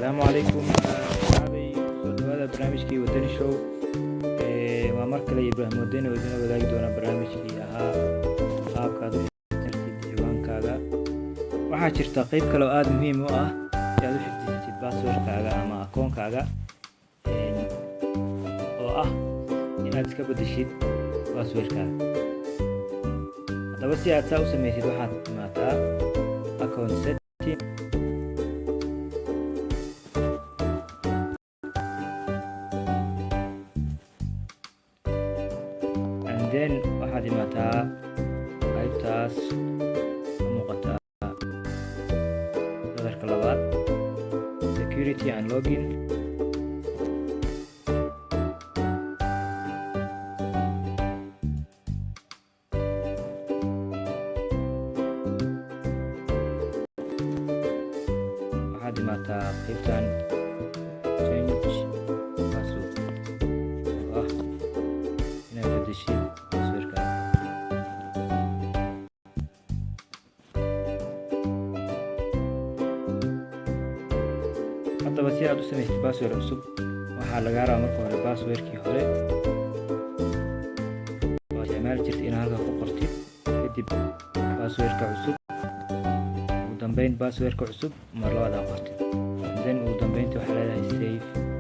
Asalaamu calaykum asxaabay, kusoo dhawaada barnaamijkii Wadani Show. Waa mar kale Ibraahim Wadani oo idinla wadaagi doona barnaamijkii ahaa qaabka aad u xifdisatid ciwaankaaga. Waxaa jirta qeyb kale oo aada muhiim u ah si aad u xifdisatid passwordkaaga ama akoonkaaga, oo ah inaad iska bedeshid passwordkaaga. Haddaba, si aad saa u sameysid, waxaad timaataa account setting, and then waxaad imaataa qaybtaas ka muuqata sadarka labaad, security and login. Waxaad imaataa qaybtan change password, oo ah inaad bedeshid passwordkaaga. Haddaba, si aad u samaystid password cusub, waxaa lagaa rabaa marka hore passwordkii hore oo isticmaali jirtay inaad halka ku qortid, kadib passwordka cusub, ugu dambeyn passwordka cusub mar labaad aa qortid, then ugu dambeyntii waxaa leedahay save.